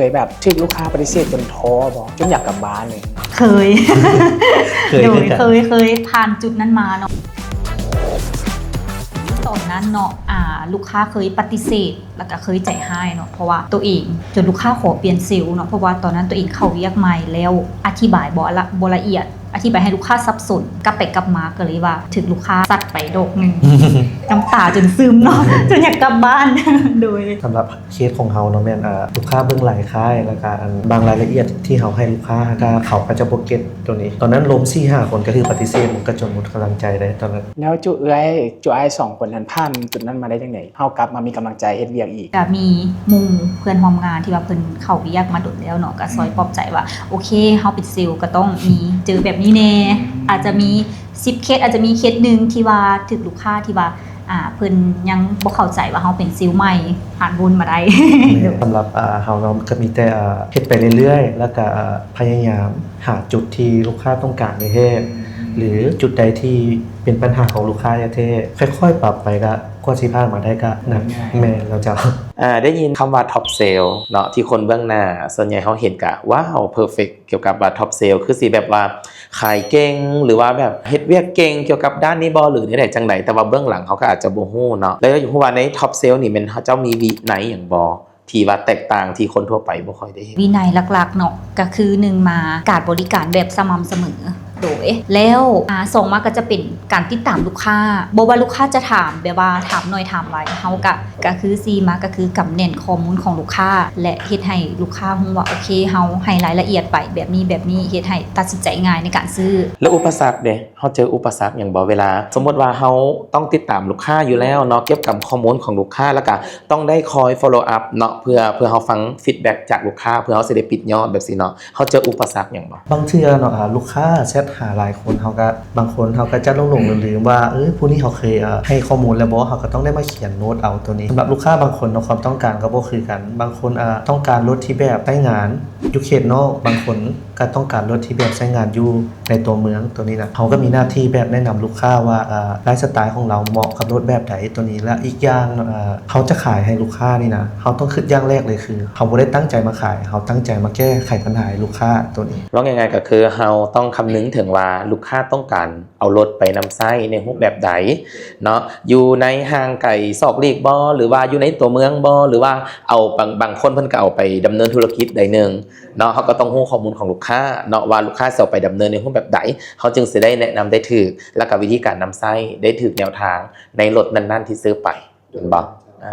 ເຄີຍແບບຖືກລູກຄ້າປະຕິເສດຈົນທໍ້ບໍ່? ຈົນຢາກກັບບ້ານເລີຍ? ເຄີຍ ເຄີຍ ໂດຍ ຄືກັນ ເຄີຍ ເຄີຍຜ່ານຈຸດນັ້ນມາເນາະ. ຕອນນັ້ນເນາະ ອ່າ ລູກຄ້າເຄີຍປະຕິເສດ ແລ້ວກໍເຄີຍໃຈຮ້າຍເນາະ ເພາະວ່າໂຕເອງ ຈົນລູກຄ້າຂໍປ່ຽນເຊວເນາະ ເພາະວ່າຕອນນັ້ນໂຕເອງເຂົ້າວຽກໃໝ່ ແລ້ວອະທິບາຍບໍ່ລະ ບໍ່ລະອຽດ ອະທິບາຍໃຫ້ລູກຄ້າສັບສົນ ກັບໄປກັບມາ ກໍເລີຍວ່າຖືກລູກຄ້າຊັດໄປດອກໜຶ່ງ ນ້ຳຕາຈົນຊຶມເນາະ ຈົນຢາກກັບບ້ານ. ໂດຍ ສຳລັບເຄສຂອງເຮົາເນາະ ແມ່ນ ເອີ ລູກຄ້າເບິ່ງຫຼາຍຄ້າຍ ແລ້ວກະ ອັນ ບາງລາຍລະອຽດທີ່ເຮົາໃຫ້ລູກຄ້າ ກະ ເຂົາກະຈະບໍ່ເກັດໂຕນີ້. ຕອນນັ້ນລົມສີ່ຫ້າຄົນ ກະຄືປະຕິເສດ ກະຈົນໝົດກຳລັງໃຈເດ້ຕອນນັ້ນ. ແລ້ວຈຸເອື້ອຍ ຈຸອ້າຍສອງຄົນຫັ້ນ ຜ່ານຈຸດນັ້ນມາໄດ້ຈັ່ງໃດ? ເຮົາກັບມາມີກຳລັງໃຈເຮັດວຽກອີກ. ກະມີໝູ່ເພື່ອນຮ່ວມງານທີ່ວ່າເພິ່ນເຂົ້າວຽກມາດົນແລ້ວເນາະ ກະຊ່ອຍປອບໃຈວ່າ ໂອເຄ ເຮົາເປັນເຊວກະຕ້ອງມີເຈີແບບນີ້ແດ່ ອາດຈະມີສິບເຄສ ອາດຈະມີເຄສໜຶ່ງທີ່ວ່າຖືກລູກຄ້າທີ່ວ່າ ອ່າ ເພິ່ນຍັງບໍ່ເຂົ້າໃຈວ່າເຮົາເປັນເຊວໃໝ່ ຜ່ານວົນມາໄດ້. ແມ່ນ ສຳລັບ ອ່າ ເຮົາເນາະ ກະມີແຕ່ ອ່າ ເຮັດໄປເລື້ອຍໆ ແລ້ວກະ ອ່າ ພະຍາຍາມຫາຈຸດທີ່ລູກຄ້າຕ້ອງການແທ້ໆ ຫຼື ຈຸດໃດທີ່ເປັນບັນຫາຂອງລູກຄ້າແທ້ໆ ຄ່ອຍໆປັບໄປ ກະກວ່າຊິຜ່ານມາໄດ້ກະໜັກ. ແມ່ນແລ້ວເຈົ້າ. ອ່າ ໄດ້ຍິນຄຳວ່າ Top Sale ເນາະ ທີ່ຄົນເບື້ອງໜ້າສ່ວນໃຫຍ່ເຮົາເຫັນກະ ວ້າວ ເພີເຟັກ ກ່ຽວກັບວ່າ Top Sale ຄືຊິແບບວ່າຂາຍເກັ່ງ ຫຼືວ່າແບບເຮັດວຽກເກັ່ງກ່ຽວກັບດ້ານນີ້ບໍ່ ຫຼືແນວໃດຈັ່ງໃດ ແຕ່ວ່າເບື້ອງຫຼັງເຮົາກໍອາດຈະບໍ່ຮູ້ເນາະ. ແລ້ວຢາກຮູ້ວ່າໃນ Top Sale ນີ້ແມ່ນເຂົາເຈົ້າມີວິໄນຫຍັງບໍ່ ທີ່ວ່າແຕກຕ່າງທີ່ຄົນທົ່ວໄປບໍ່ຄ່ອຍໄດ້ເຫັນ? ວິໄນຫຼັກໆເນາະ ກໍຄືໜຶ່ງມາ ການບໍລິການແບບສະໝ່ຳສະເໝີ ໂດຍ ແລ້ວ ອ່າ ສອງມາກໍຈະເປັນການຕິດຕາມລູກຄ້າ ບໍ່ວ່າລູກຄ້າຈະຖາມແບບວ່າຖາມໜ້ອຍຖາມຫຼາຍ ເຮົາກະ ກະຄືສີ່ມາກະຄືກຳແໜ້ນຂໍ້ມູນຂອງລູກຄ້າ ແລະ ເຮັດໃຫ້ລູກຄ້າຮູ້ວ່າ ໂອເຄ ເຮົາໃຫ້ລາຍລະອຽດໄປແບບນີ້ແບບນີ້ ເຮັດໃຫ້ຕັດສິນໃຈງ່າຍໃນການຊື້. ແລ້ວອຸປະສັກເດ? ເຮົາເຈີອຸປະສັກຫຍັງບໍ່? ເວລາສົມມຸດວ່າເຮົາຕ້ອງຕິດຕາມລູກຄ້າຢູ່ແລ້ວເນາະ ເກັບກຳຂໍ້ມູນຂອງລູກຄ້າ ແລ້ວກະຕ້ອງໄດ້ຄອຍ follow up ເນາະ ເພື່ອ ເພື່ອເຮົາຟັງ feedback ຈາກລູກຄ້າ ເພື່ອເຮົາຊິໄດ້ປິດຍອດແບບຊີ້ເນາະ. ເຮົາເຈີອຸປະສັກຫຍັງບໍ່? ບາງເທື່ອເນາະ ອາ ລູກຄ້າແຊັດຫາຫຼາຍຄົນ ເຮົາກະ ບາງຄົນເຮົາກະຈະຫຼົງໆລືມໆວ່າ ເອີ ຜູ້ນີ້ເຮົາເຄີຍ ເອີ ໃຫ້ຂໍ້ມູນແລ້ວບໍ່? ເຮົາກະຕ້ອງໄດ້ມາຂຽນໂນດເອົາໂຕນີ້. ສຳລັບລູກຄ້າບາງຄົນເນາະ ຄວາມຕ້ອງການກະບໍ່ຄືກັນ ບາງຄົນ ເອີ ຕ້ອງການລົດທີ່ແບບໃຊ້ງານຢູ່ເຂດນອກ ບາງຄົນກະຕ້ອງການລົດທີ່ແບບໃຊ້ງານຢູ່ໃນຕົວເມືອງໂຕນີ້ນະ. ເຮົາກະມີໜ້າທີ່ແບບແນະນຳລູກຄ້າວ່າ ເອີ ໄລຟ໌ສະໄຕຂອງລາວເໝາະກັບລົດແບບໃດໂຕນີ້ ແລະ ອີກຢ່າງ ເອີ ເຮົາຈະຂາຍໃຫ້ລູກຄ້ານີ້ນະ ເຮົາຕ້ອງຄຶດຢ່າງແລກເລີຍ ຄືເຮົາບໍ່ໄດ້ຕັ້ງໃຈມາຂາຍ ເຮົາຕັ້ງໃຈມາແກ້ໄຂບັນຫາໃຫ້ລູກຄ້າໂຕນີ້. ເວົ້າງ່າຍໆ ກໍຄືເຮົາຕ້ອງຄຳນຶງເຖິງວ່າລູກຄ້າຕ້ອງການເອົາລົດໄປນຳໃຊ້ໃນຮູບແບບໃດເນາະ ຢູ່ໃນຫ່າງໄກສອກຫຼີກບໍ່ ຫຼືວ່າຢູ່ໃນຕົວເມືອງບໍ່ ຫຼືວ່າເອົາ ບາງ ບາງຄົນເພິ່ນກໍເອົາໄປດຳເນີນທຸລະກິດໃດໜຶ່ງເນາະ. ເຮົາກໍຕ້ອງຮູ້ຂໍ້ມູນຂອງລູກຄ້າເນາະ ວ່າລູກຄ້າຊິເອົາໄປດຳເນີນໃນຮູບແບບໃດ ເຮົາຈຶ່ງຊິໄດ້ແນະນຳໄດ້ຖືກ ແລ້ວກໍວິທີການນຳໃຊ້ໄດ້ຖືກແນວທາງໃນລົດນັ້ນໆທີ່ຊື້ໄປ ແມ່ນບໍ່? ເອີ